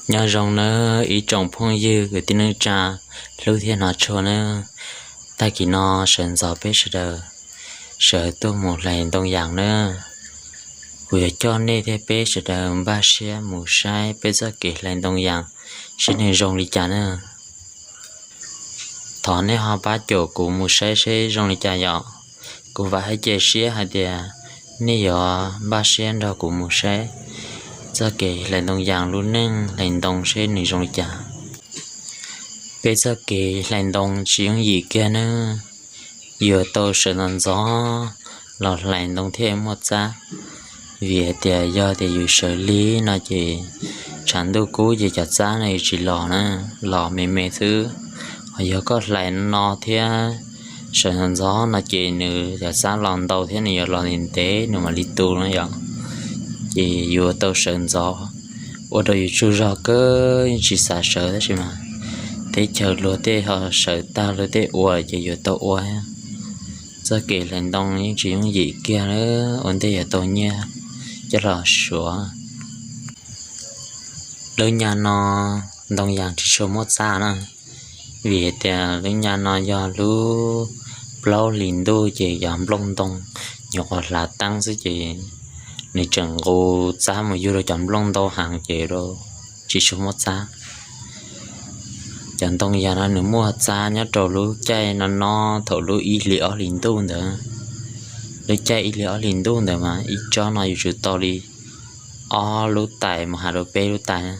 Nyob zoo nawb ib tsoom phooj ywg kwv tij neej tsa hlub thiab hnov tshua nawb. Tag kis no sawv ntxov peb sawv daws sawv tuaj mus hlais ntoo yas nawb. Kuv yuav coj nej thiab peb sawv daws npaj siab mus saib peb txoj kev hlais ntoo yas seb nws zoo li cas nawb. Thov nej ho pab caum kuv mus saib seb zoo li cas yom. Kuv vam thiab cia siab hais tias nej yuav npaj siab nrog kuv mus saib txoj kev hlais ntoo yas, lub neej hlais ntoo seb nws zoo li cas. Peb txoj kev hlais ntoo tsis yooj yim kiag nawb. Yuav tau sawv ntxov ntxov los hlais ntoo thiaj muaj txab. Vim hais tias yog tias yus sawv lig no ces tshav ntuj kub ces cov txab no yuav tsis los na, los me me xwb. Ho yog koj hlais no thiab sawv ntxov ntxov no ces nws cov txab los ntau thiab nws yuav los ntev ntev nws mam li tu no yom. Ces yuav tau sawv ntxov, ua rau yus tsaug zog kawg yeej tsis xav sawv tab sis mas teb chaws luag tej ho sawv tag luag tej ua ces yuav tau ua. Txoj kev hlais ntoo yeej tsis yooj yim kiag, ua ntej yuav tau nyiaj coj los suav. Lub nyab no ntoo yas tsis tshua muaj txab na, vim tias lub nyab no yog lub plaub hlis ntuj ces cov nplooj ntoo nyuam qhuav hlav teeb xwb ces nws tseem nqus txab mus yug rau cov nplooj ntau heev ces tsis tshua muaj txab. Cov ntoo yas no nws muaj txab nyob rau lub caij no no thaum lub ib hlis ob hlis ntuj ntawd. Lub caij ib hlis ob hlis ntuj ntawd mas ib tsob no yuav tsum tau li ob lub tais mus has rau peb lub tais.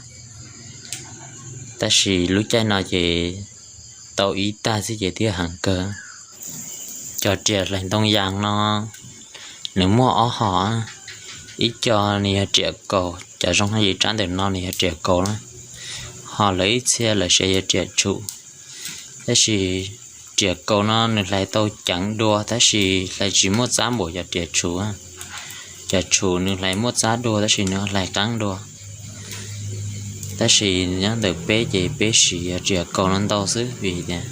Tab sis lub caij no ces tau ib tag xwb ces twb heev kawg. Cov riam hlais ntoo yas no nws muaj ob hom, ib co nws yog riam kaus, cov zoo li rab ntawm no nws yog riam kaus na, ho lawv ib txhia lawv sav yog riam tshum. Tab sis riam kaus no nws hlais tau ceev dua tab sis hlais tsis muaj txab npaum cov riam tshum. Cov tshum nws hlais muaj txab dua tab sis nws hlais qeeb dua. Tab sis nyob ntawm peb ces peb siv yog riam kaus no ntau xwb vim tias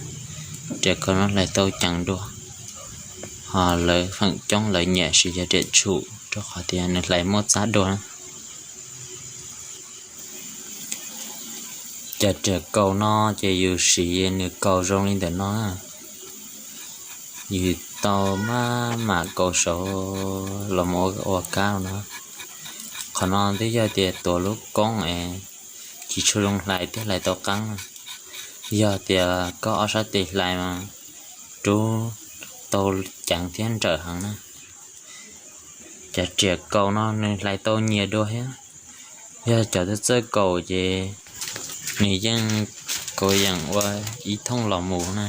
riam kaus no hlais tau ceev dua. Ho lawv feem coob lawv nyiam siv yog riam tshum rau qhov tias nws hlais muaj txab dua. Cov riam kaus no ces yus siv nws kaus zoo li ntawm no, yus tau maj mam kaus saud los mus ua kab no. Qhov no twb yog tias tuav lub koob es tsis tshua zoo hlais thiab hlais tau qeeb. Yog tias koj ob sab tes hlais mas rub tau ceev thiab nrawm heev na. Cov riam kaus no nws hlais tau nyias dua thiab. Yog cov txawj kaus ces nws yeej kaus yeem ua ib thooj los mus na.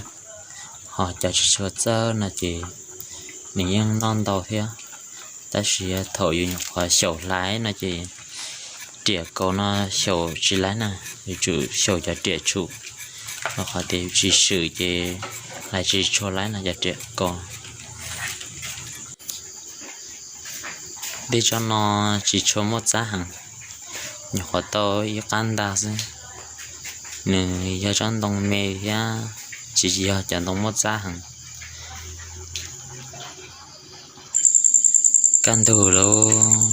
Ho cov tsis tshua txawj no ces nws yeej noj ntau thiab. Tab sis thaum yus nyuam qhuav xyaum hlais no ces riam kaus no xyaum tsis laib na, yuav tsum xyaum cov riam tshum, rau qhov tias yus tsis swm ces hlais tsis tshua laib no cov riam kaus. Tej tsob no tsis tshua muaj txab heev, nyuam qhuav tau ib qab ntag xwb. Nws yog tsob ntoo me thiab tsis yog cov ntoo muaj txab heev. Kaj ntug lawm,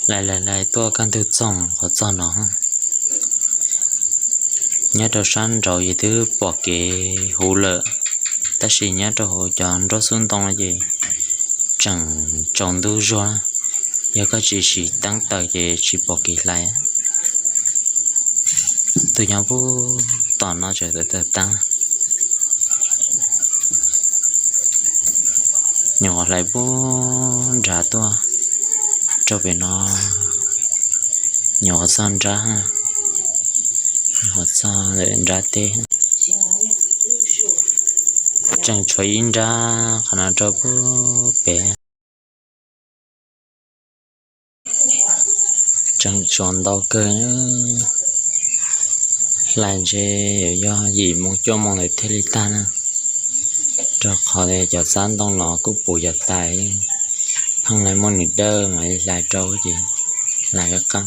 hlais hlais hlais tuaj kaj ntug txoog qhov txog no. Nyob rau sab nraud yus twb pom kev huv lawm, tab sis nyob rau hauv cov nruab xub ntoo no ces tseem tsaus ntuj zuag. Yog koj tsis siv teeb taws ces tsis pom kev hlais. Tus nyob puag tom no tseem taws taws teeb. Nyuam qhuav hlais puag nrad tuaj rau pem no, nyuam qhuav txog nrab, nyuam qhuav txog nrab teb. Tseem tshuav ib nrab qhov no rau puag pem. Tseem tshuav ntau kawg, hlais ntshe yuav yog yim moo cuaj moo ntawd thiaj li tag na, rau qhov cov txab ntoo los kuj puv cov tais, pheej hlais muaj nws dawb mam li hlais rau ces hlais qab qab.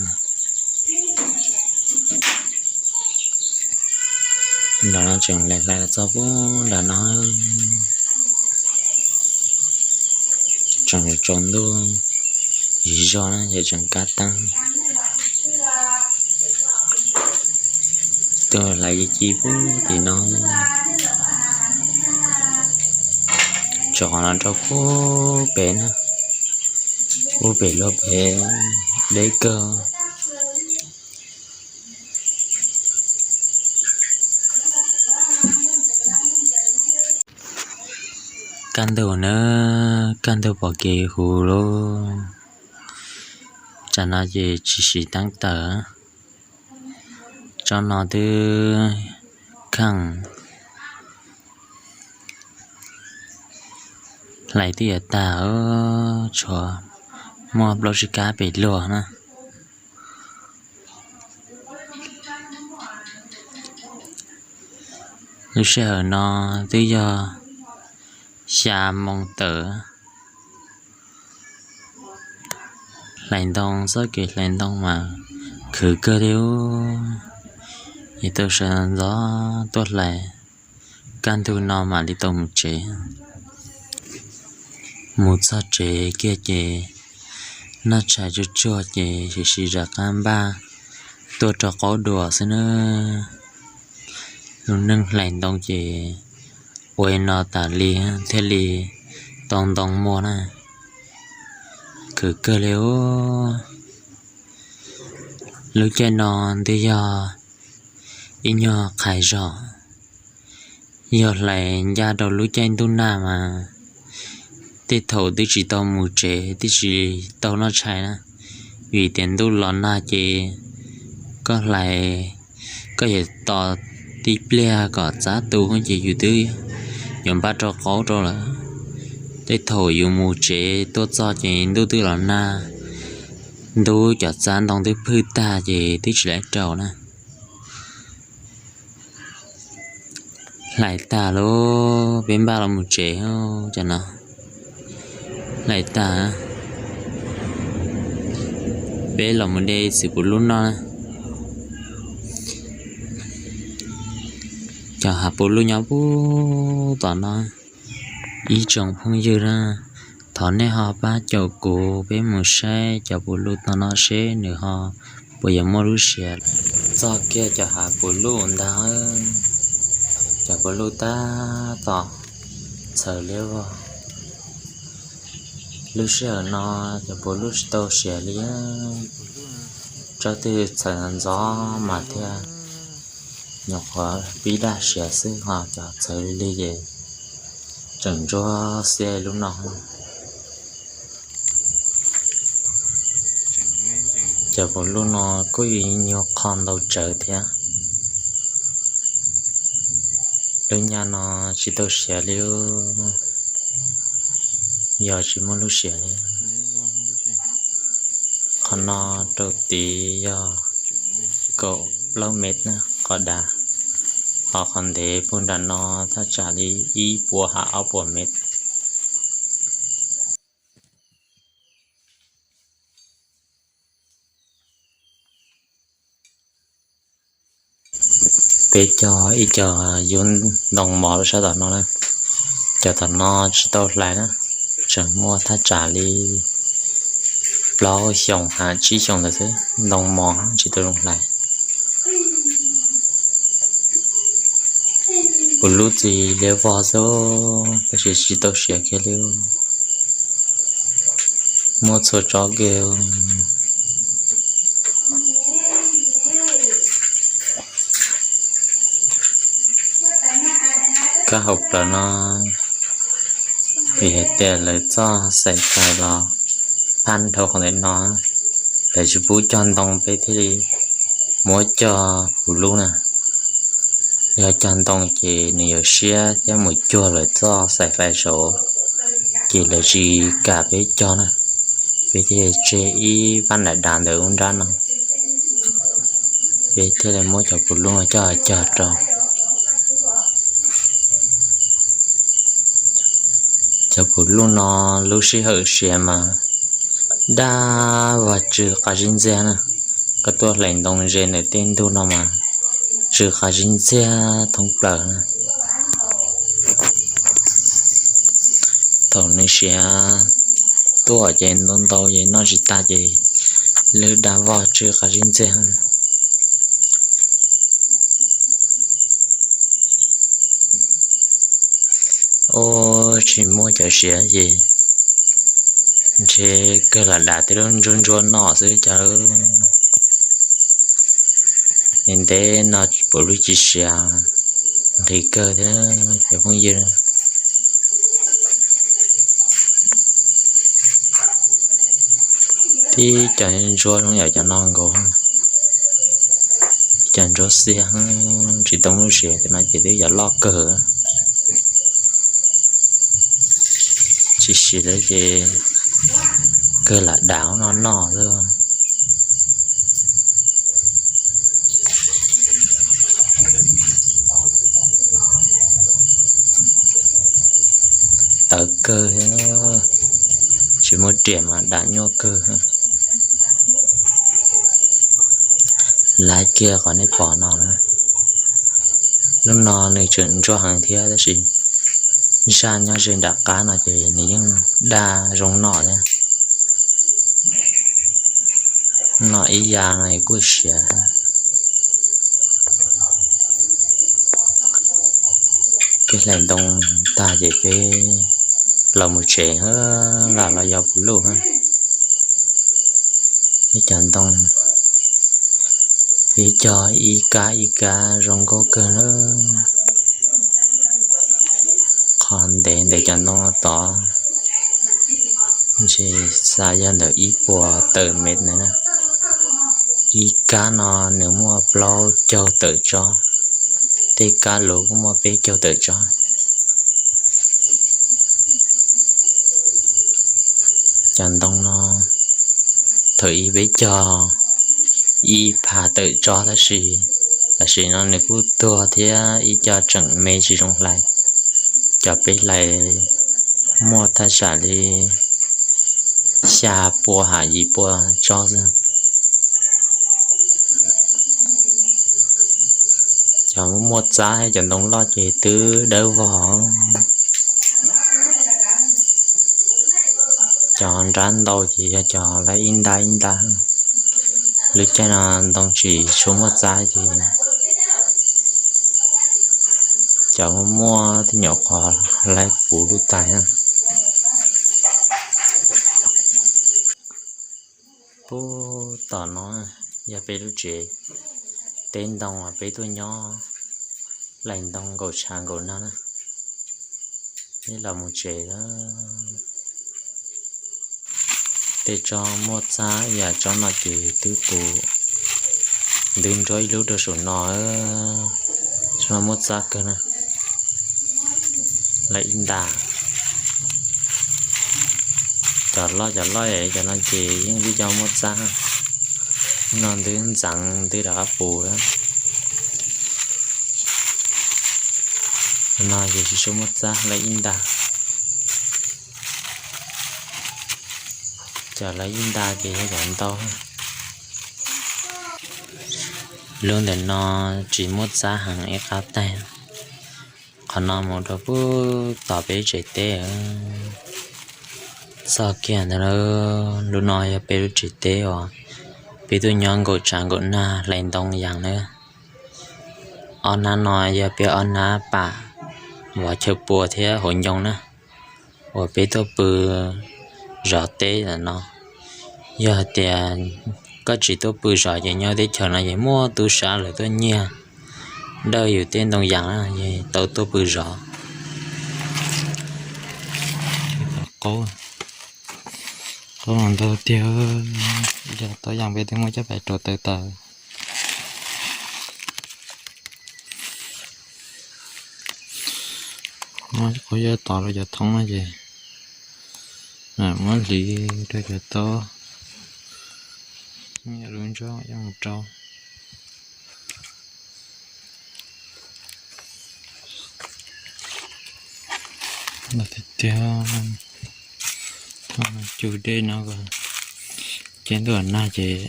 Nram no tseem hlais hlais los txog puag nram no, tseem tsaus ntuj zis zog na ces tseem kab teeb. Tuaj hlais ci ci pub tim no, tso qhov no rau pub pem na, pub pem luag pem deb kawg. Kaj ntug na, kaj ntug pom kev huv lawm. Tsam no ces tsis siv teeb tawm, tsob no twb kheej. Hlais twb yuav tag, tshuav muaj plaub tsib kab pem luag na. Lub sij hawm no twb yog xya moo tawm. Hlais ntoo, txoj kev hlais ntoo mas khwv kawg li. Yus tau sawv ntxov tuaj hlais, kaj ntug no mam li tau mus tsev. Mus txog tsev kiag ces noj tshais tsuag tsuag ces sim sim zam qab npaj tuaj rau qaub dua xwb na. Lub neej hlais ntoo ces ua li no tas li thiaj li tau ntoo muag na. Khwv kawg li os. Lub caij no twb yog ib nyuag qhais zog, yog hlais ncaj rau lub caij ntuj nag mas tej thaum twb tsis tau mus tsev, twb tsis tau noj tshais na, vim tias ntuj los nag ces koj hlais, koj yuav tos tib pliag kom txab tu ces yus twb yuav npaj rau qaub rau lawm. Tej thaum yus mus tsev tuaj txog ces ntuj twb los nag, ntub cov txab ntoo twb phwj tag ces twb tsis laiv rau na. Hlais tag lawm, peb npaj los mus tsev, cov no hlais tag, peb los mus de txiv puv luj noj na. Cov hav puv luj nyob puag tom no. Ib tsoom phooj ywg na, thov nej ho pab caum kuv peb mus saib cov puv luj tom no seb nws ho puas yuav muaj lub siav txog kiag cov hav puv luj ntag. Cov puv luj tab tom txhaws liab vog. Lub sij hawm no cov puv luj tsis tau siav li. Tsob twg txhaws ntxov mas thiaj nyuam qhuav pib daj siav xwb, ho cov txhaws lig lig ces tseem ntsuab xiab lub no. Cov puv luj no kuj yog nyuag qho ntau tsawv thiab. Lub nyaj no tsis tau siav li, yog tsis muaj lub siav li. Qhov no rau tid yog kaum plaub mev na qhov dav, ho qhov ntev puag nram no thaj tsam li ib puas ha ob puas mev. Peb cog ib co yub ntoo mos rau sab tom no na. Cov tom no tsis tau hlais na, tseem muaj thaj tsam li plaub xyoos ha tsib xyoos ntawd xwb, ntoo mos tsis tau zoo hlais. Puv lub txi liab vog xwb, tab sis tsis tau siav kiag li. Muaj txhua tsob kiag. Kab hauv plaws no, vim hais tias lawv txoj xaim fais los phaj dhau qhov ntawm no, lawv tsis pub cog ntoo peb thiaj li muab cog puv lub na. Yog cog ntoo ces nws yuav siab thiab mus cuag lawv txoj xaim fais saud, ces lawv tsis kam peb cog na. Peb thiaj tseg ib pab dav dav ntawm lub nrab no, peb thiaj li muab cov puv lub no coj cog rau. Cov puv lub no lub sij hawm siav mas daj vog tsw qab zib ntxiag na. Koj tuaj hlais ntoo ze ntawm tej ntug no mas tsw qab zib ntxiag thoob plaws na. Thaum nws siav tuaj ces ntau ntau ces noj tsis tag ces lwj daj vog tsw qab zib ntxiag. Tsis muaj cov siav ces ntshe kawg lam dam tej lub ntsuab ntsuab noj xwb cas. Ntev ntev no puav leej tsis siav, nqhis kawg thiab cov phooj ywg. Tib co ntsuab zoo yam cov no nkaus, cov ntsuab xiab tsis tau lub siav cov no ces twb yog loj kawg. Tsis siav lawm ces kawg lam dam no noj xwb. Tawv kawg, tsis muaj riam mas dam nyuaj kawg. Laiv kiag qhov nej pom no na, lub no nws tseem ntsuab heev thiab tab sis zaj nyob ze nram qab no ces nws yeej daj zoo noj thiab. Noj ib ya no kuj siav. Peb hlais ntoo tag ces peb los mus tsev, lam los yog puv luj. Ib co ntoo, ib co ib kab ib kab zoo nkauj kawg na. Qhov ntev ntev cov ntoo tod ntshe xav yog ntawm ib puas tawm mev ntawd na. Ib kab no nws muaj plaub caug tawm tsob, tej kab luv kuj muaj peb caug tawm tsob. Cov ntoo no thaum ub peb cog ib phav tawm tsob tab sis tam sim no nws kuj tuag thiab ib co tseem me tsis zoo hlais. Cov peb hlais muaj thaj tsam li xya pua ham yim pua tsob xwb. Cov muaj txab, cov ntoo loj ces twb dawb vog. Cov nrab ntau ces yog cov lawv ib nta ib nta. Lub caij no ntoo tsis tshua muaj txab ces cov muaj muaj tej nyuam qhuav lawv puv lub tais na. Puag tom no yog peb lub tsev teb ntoo uas peb tuaj nyob hlais ntoo nkaum tshav nkaum nag na. Peb los mus tsev lawm. Tej tsob muaj txab yam tsob no ces twb puv ntws nrov ib lub rau saum no. Tsob no muaj txab kawg na. Lawv ib nta. Cov loj cov loj cov no ces yeej twb cov muaj txab. No ntws ntxeev ntws rov qab puv. No ces tsis tshua muaj txab, lawv ib nta. Cov lawv ib nta ces yog cov ntau. Lub ntawm no tsis muaj txab heev ib qab tag. Qhov no mus rau puag tom peb tsev teb. Txog kiag ntawd, lub no yog peb lub tsev teb uas peb tuaj nyob nkaum tshav nkaum nag hlais ntoo yas na. Ob hnab no yog peb ob hnab pam vov chaw pua thiab hauv ncoo na, uas peb tuaj pw zov teb ntawm no. Yog hais tias koj tsis tuaj pw zov ces nyob teb chaws no ces muaj tub sab lawv tuaj nyiag dawj yus tej ntoo yas na, tau tuaj pw zov. Qaub, qaub ntau tiag, yog tau yas peb twb muab coj pais rau taw tas. Muab qaub yaj tod rau cov thoob no ces muab hliv rau cov taub, lub ntsuab yaj mus rau. Tiag tiag, cug dej no, ces ntuj nag ces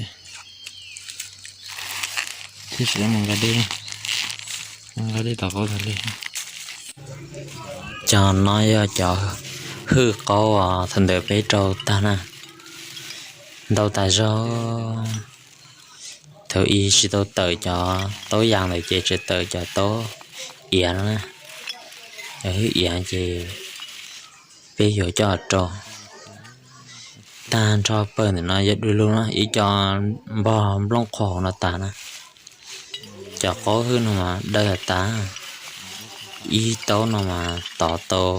thiaj tsis mus nqa dej, nqa dej tom qaub tas li. Cov no yog cov hwj qaub uas thaum ntawd peb rau tag na, ntau tas zog. Thaum ub tsis tau tawm cov taub yas ntawd ces tsuas tawm cov taub iav no na. Cov hwj iav ces Peb yuav coj rau tag nrho pawg ntawm no yog du lug na, ib co npog nplooj qhuav hauv no tas na. Cov qaub hwj no mas dawb tas, ib taub no mas tov tau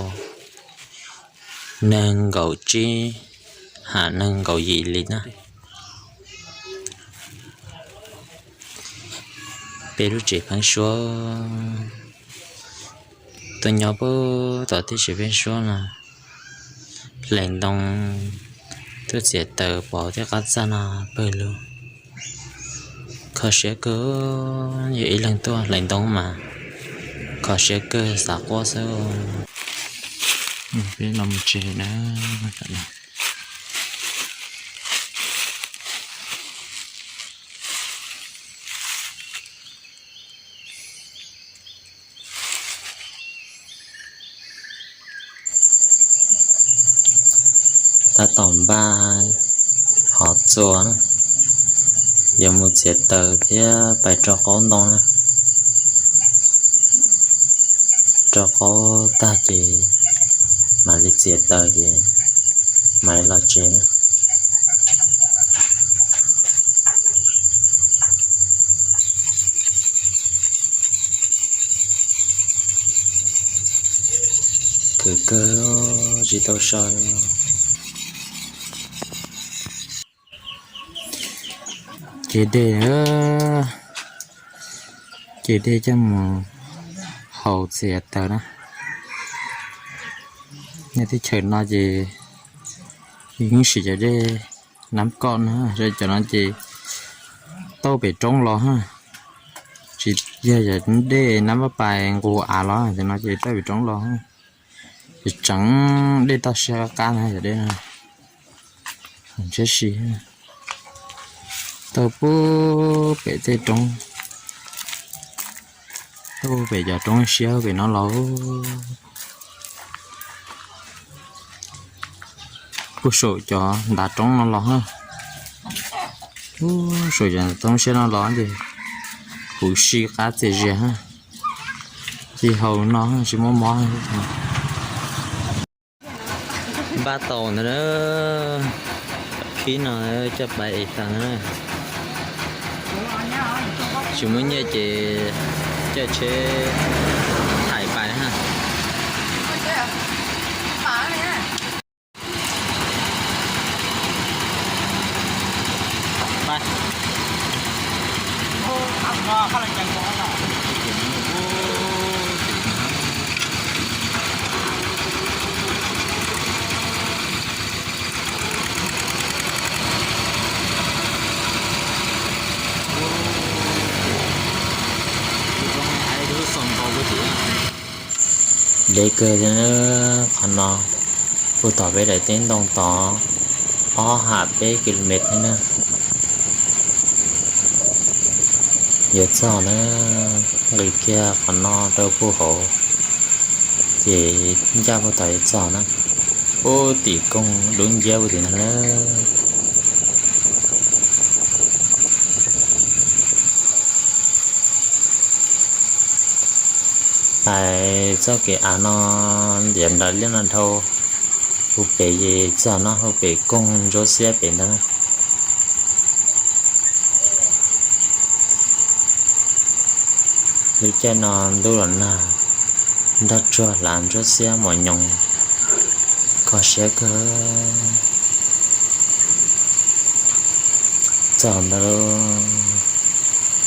nees nkaum tsib ham nees nkaum yim li na. Peb lub tsev pheeb suab tuaj nyob puag tom teb chaws pheeb suab no, hlais ntoo tuaj txiav taws pov tej qab txaj no pawg lug. Kho siab kawg, yog ib leeg tuaj hlais ntoo mas kho siab kawg xav quaj xwb. Peb los mus tsev na. Tab tom npaj hov txua na, yuav mus txiav taws thiab pais rau qaub ntoo na. Rau qaub tag ces mam li txiav taws ces mam li los tsev na. Khwv kawg tsis tau so. Cev dej, cev dej coj mus haus txiav taws na. Nej teb chaws no ces yeej siv cov dej nab koj na, cov no ces tauj pem roob los ha. Tsis yog cov dej nab pab pais nqus av los, cov no ces tauj pem roob los. Ces tseem dej toj siab qab qab na, cov dej no ntshiab si. Tauj puag pem tej roob, tauj pem cov roob siab pem no los, puag saum cov ntav roob no los, puag saum cov roob siab no los ces huv si qab txias zias, ci haus no tsis muaj mob. Npaj tau ntawd, khib no coj pais ev tas na. Tsis muaj nyiaj ces caij tsheb thais pais na. Deb kawg thiab, qhov no puag tom peb daim teb ntoo tod ob ham peb ki lo mev thiab na. Yuav txog na, nqis kiag qhov no rau puag hauv ces ncaj puag tom yuav txog na. Puag tim koog dub nciab puag tim no na. Hais txoj kev av no ntiav nrawm liaj no dhau, hu pem es txog no hu pem koog ntsuab xiab pem ntawd na. Lub caij no ntub los nag, nroj tsuag hlav ntsuab xiab mos nyoos, kho siab kawg. Txog ntawd,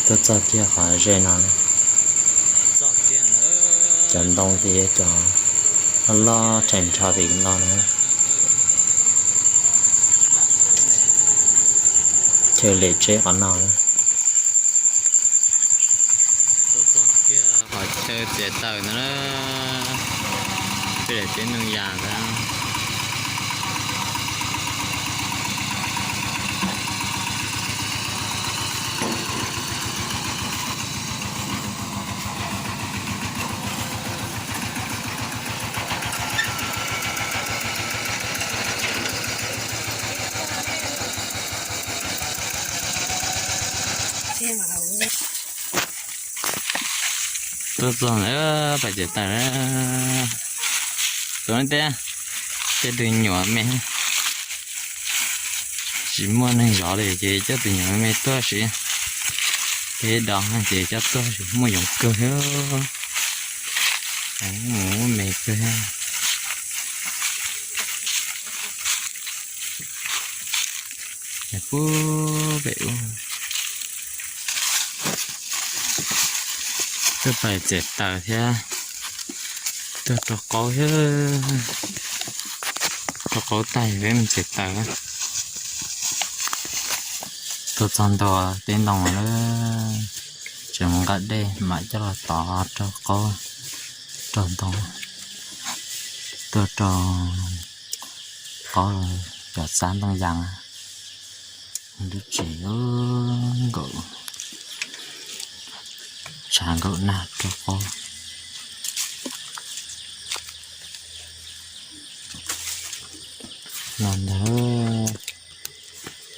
tuaj txog kiag qhov ze no, cov ntoo ces yog cov loj loj rhees nrho pem no na. Chaw lem tseb qhov no. Qhov chaw txiav taws ntawd, peb daim teb ntoo yas ntawd. Tuaj txog lawm, pais txiav taws na. Tus no tias Coj tus nyuam me, tsis muaj neeg zov li ces coj tus nyuam me tuaj siv. Peb do ces coj tuaj siv muaj yoov kawg thiab. Mus me kawg thiab. Pub pem ub, tuaj pais txiav taws thiab, tuaj rau qaub thiab, rau qaub tag peb mus txiav taws. Tuaj txog ntua teb ntoo lawm, tseem mus nqa dej mam coj los tov rau qaub, rau ntoo, tuaj rau qaub cov xab ntoo yas. Lub tsev nkaum, tshav nkaum nag rau qaub. No ntag,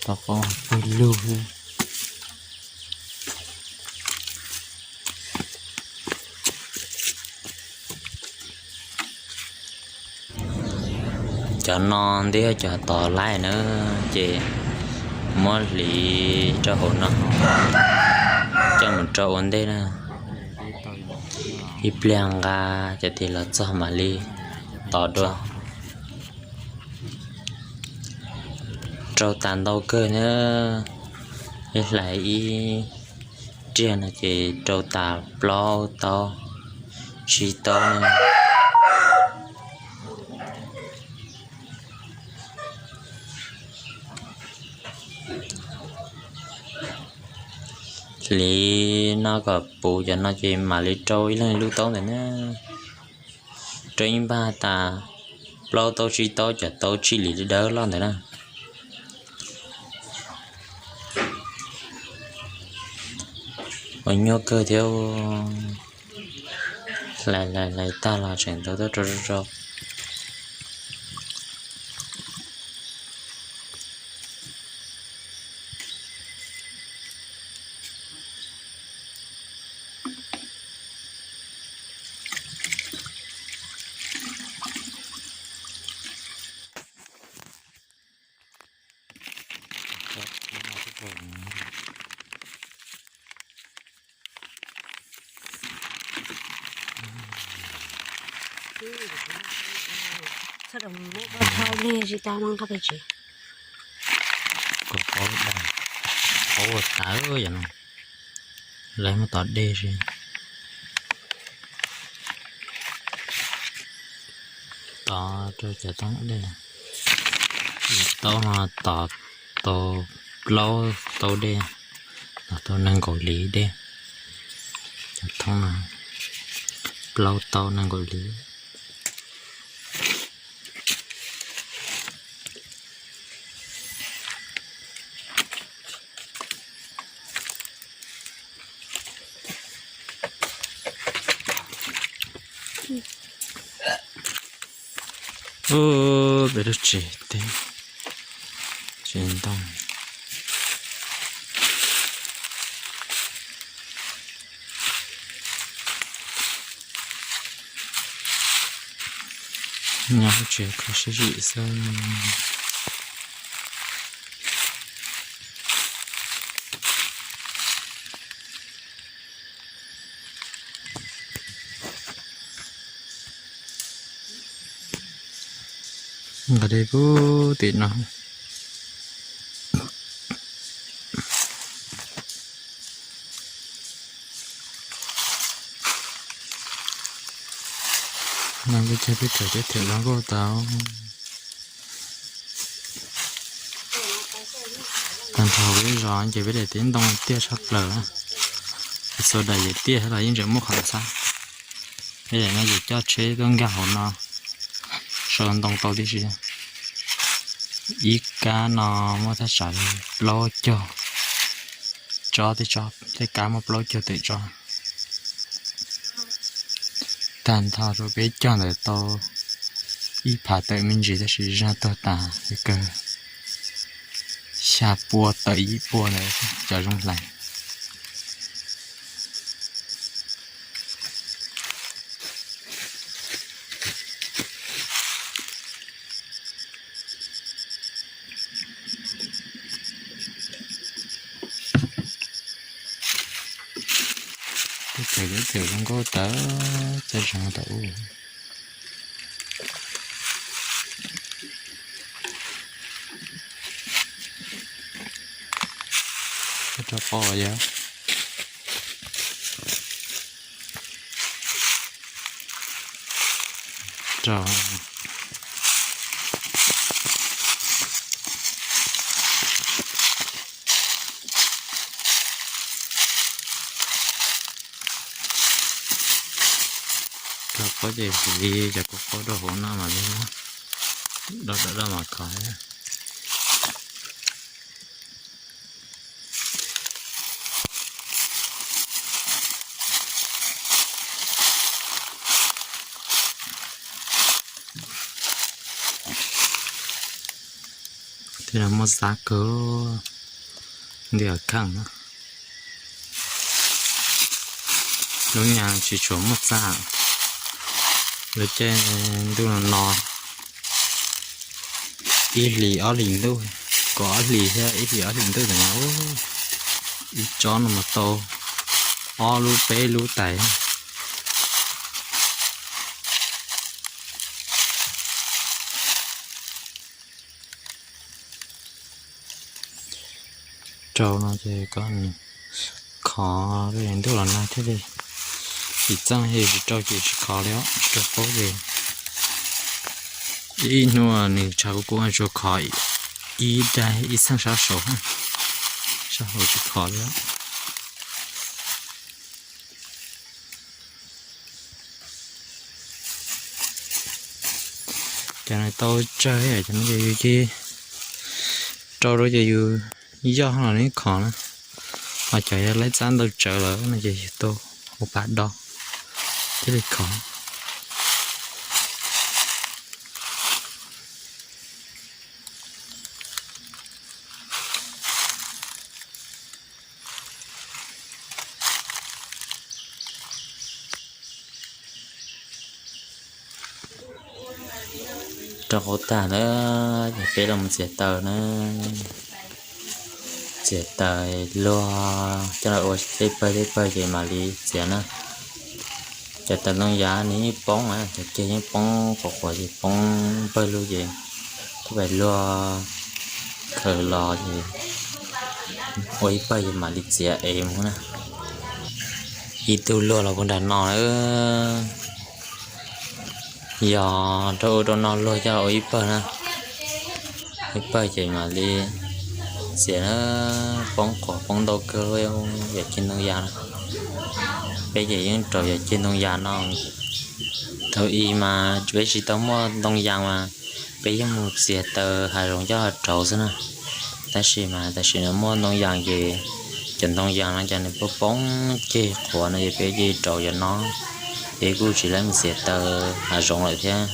tau qaub pawg lug. Cov no ntij cov tod laij na, ces muab hliv rau hauv no, coj mus rau ua ntej na. Ib pliag nqa cov tis los txog mam li tod dua. Rau tas ntau kawg na, ib hlais ib riag no ces rau tas plaub taub tsib taub na. Hliv no kom puv cov no ces mam li rau ib leeg lub taub ntawm na. Rau ib npag tas plaub taub tsib taub cov taub tsib hlis dawb loj ntawd na. Ua nyuaj kawg thiab. Hlais hlais hlais tag los tseem tau tuaj rau rau rau. Txhob rau muab koj thaub lig tsis tau no nqa pem tsev. Kom paub dag, paub ua tawv yom no. Lawv muab tov dej si. Tov rau cov thoob dej. Taub no tov tau plaub taub dej, tov tau nees nkaum hlis dej. Cov thoob no plaub taub nees nkaum hlis. Ub, peb lub tsev teb, tsev ntoo. Nyob lub tsev kho siab zim xwb. Nqa dej puag tim no. No peb caug peb tawm teb thiam zoo nkauj tau. Tag nrho peb zos ces peb daim teb ntoo tiaj tshaj plaws. Txhua daim ces tiaj los yeej tseem muaj qhov ntxhab. Peb daim no ces coj tsheb tuaj nkag hauv no sau ntoo tau tib si. Ib kab no muaj thaj tsam li plaub caug tsob, tej tsob, tej kab muaj plaub caug tawm tsob. Tag nrho rau peb caug ntawd tau ib phav tawm me ntsis tab sis zaj tuag tas kawg. Xya pua tawm ib pua ntawd cov zoo hlais. Teb chaws, teb chaws zoo nkauj tawv txaij zeeg tau ub. Rau qhov yog rau Rau qhov ces hliv cov kua qaub rau hauv no mas li, doj doj doj mas khov. Thiab muaj xav kawg, nti kheej na. Lub nyag tsis tshua muaj txaj, lawv caij ntuj no no ib hlis ob hlis ntuj, kaum ob hlis thiab ib hlis ob hlis ntuj ntawd mas ib tsob no mas tau ob lub peb lub tais. Rau no ces koj khov ntuj los nag thiab li, tsis txeej, tsis rau ces tsis khov li os, tsis rau paub ces ib hnub nws tshav kub kub tsuas khov ib daim ib txheej sab saud, sab hauv tsis khov li os. Cov no tau tsawg, cov no ces yus cia rau rau ces yus yoj los nws khov na, ho cov yog laib txab ntau tsawv lawm no ces yus tau ua pas do thiaj li khov. Rau qhov tag na, ces peb los txiav taws na, txiav taws luag coj los ua tej pawg tej pawg ces mam li txiav na. Cov taws ntoo yas nws yeej poob na, cov ceg yeej poob, qhuav qhuav ces poob pawg lug ces kuj pais luag khaws los ces ua ib pawg ces mam li txiav ev mus na. Ib tug luag los puag nram no na. Yog rau ub rau no luag coj los ua ib pawg na, ib pawg ces mam li txiav na. Poob qhuav poob ntau kawg yam ceg ntoo yas na. Peb ces yeej rau yam ceg ntoo yas no. Thaum ub mas peb tsis tau muaj ntoo yas mas peb yeej mus txiav taws hav zoov coj los rauv xwb na. Tab sis mas tam sim no muaj ntoo yas ces cov ntoo yas no ces nws poob poob ceg qhuav no ces peb cia li rauv cov no. Peb kuj tsis lab mus txiav taws hav zoov lawm thiab.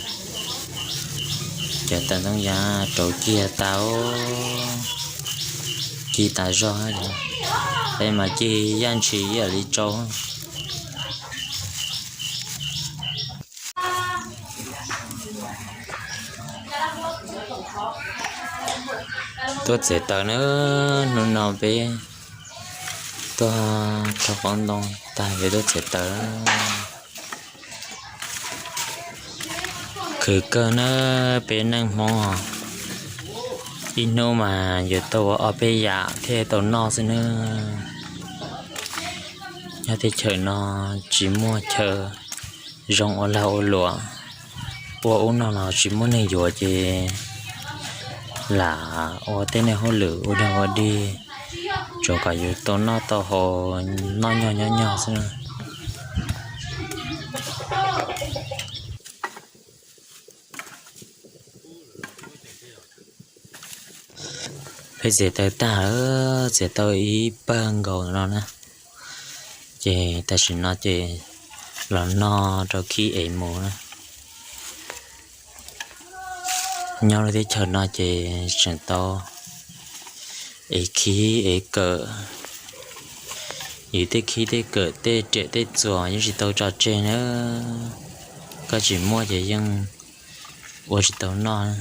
Cov taws ntoo yas rauv cig tas, cig tas zog, peb mas cig yaj ntshis ib yam li tsau. Tuaj txiav taws na, hnub no peb tuaj rau qoob ntoo tag peb tuaj txiav taws. Khwv kawg na, peb neej Hmoob os, ib hnub mas yuav tau ua ob peb yam thiaj tau noj xwb na. Nyob teb chaws no tsis muaj chaw zoo ua lag ua luam, ua ub no los tsis muaj neeg yuav ces lam ua tej neeg hauj lwm ua dog ua dig, tsuas kom yus tau noj tau haus, noj nyog nyob nyog xwb na. Peb txiav taws tag lawm, txiav tau ib pawg nkaus no na, ces tam sim no ces los noj rau khib ev mus na. Nyob lub teb chaws no ces tseem tau ev khib ev kawm, yus tej khib tej kawm tej riam tej txuas yeej tsis tau tso tseg na. Koj tsis muaj ces yeej ua tsis tau noj,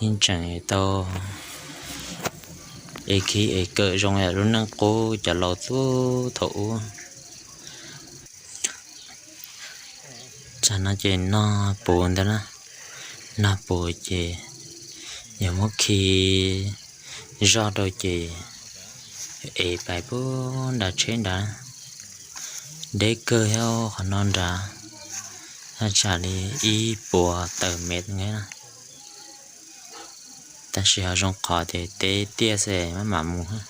yeej tseem tau Es khi es kawm zoo yam lub neej qub cov laus thaum ub. Tsam no ces nog puv ntawd na, nog puv ces yog muab khi zoj rau ces es pais puag nram tsheb nrad. Deb kawg thiab qhov no nrad, thaj tsam li ib puas tawm mev na. Tab sis ho zoo qhov tias teb tiaj xwb maj mam mus.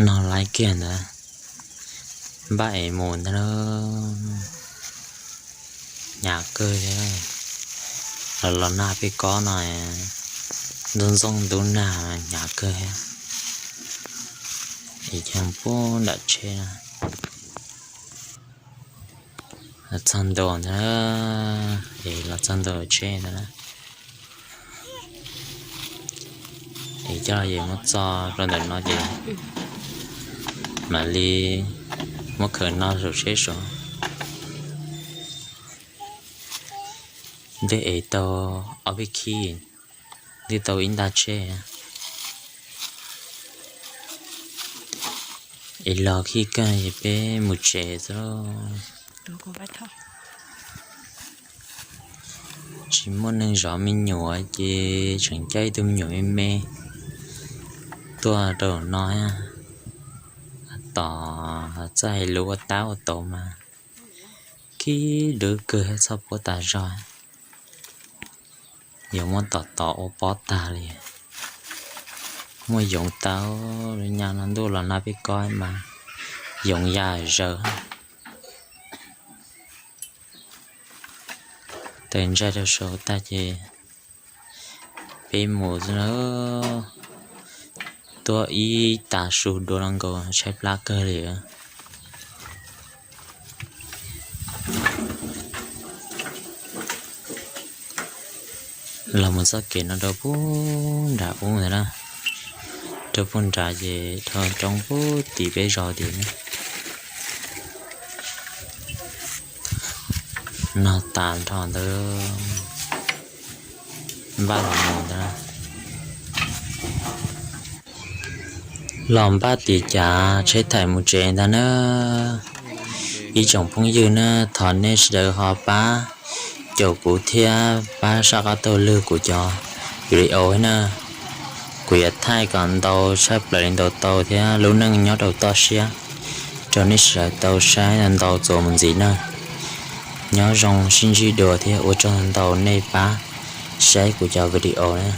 Nog laiv kiag ntawd, npaj es mus ntag. Hnyav kawg thiab, los los nag peb kob no, ntxooj ntxooj ntub nag, hnyav kawg thiab. Es coj puag nram tsheb, los txog ntua ntag, es los txog ntua tsheb ntag na. Es coj los es muab txo rau ntawm no ces mam li muab khaws no saum tsheb saud. Ntej es tau ob peb khib, ntej tau ib nta tsheb. Es los khib kawg es peb mus tsev xwb lauj. Tsis muaj neeg zov me nyuam ces tseem coj ib tug me nyuam me me tuaj rau no. Tos txawj hais lus ua tab ua tau mas khib dub kawg thiab txhob puab tas zog. Yuav muab tom tom ua pob tag li. Muaj yoov tau, lub nyab no ntuj los nag peb kob mas yoov ya zaws. Tes ntsaij rau saud tag ces peb mus xwb na. Tuaj ib tas su dua no nkaus tshaib plab kawg li. Los mus txoj kev no rau puag nram ub ntawd na, rau puag nrad ces dhau roob puag tim peb zos tim. Nog tas nrho ntawd, npaj los mus ntawd. Los npaj tim cav tsheb thaim mus tsev ntag na. Ib tsoom phooj ywg na, thov nej sawv daws ho pab caum kuv thiab pab soj qab taug lwg kuv cov video na. Kuv yuav thaij kom ntau tshaj plaws li ntau tau thiab lub neej nyob rau toj siab rau nej sawv daws tau saib ntau txuas mus ntxiv na. Nyob zoo sib ntsib dua thiab ua tsaug ntau nej pab saib kuv cov video na.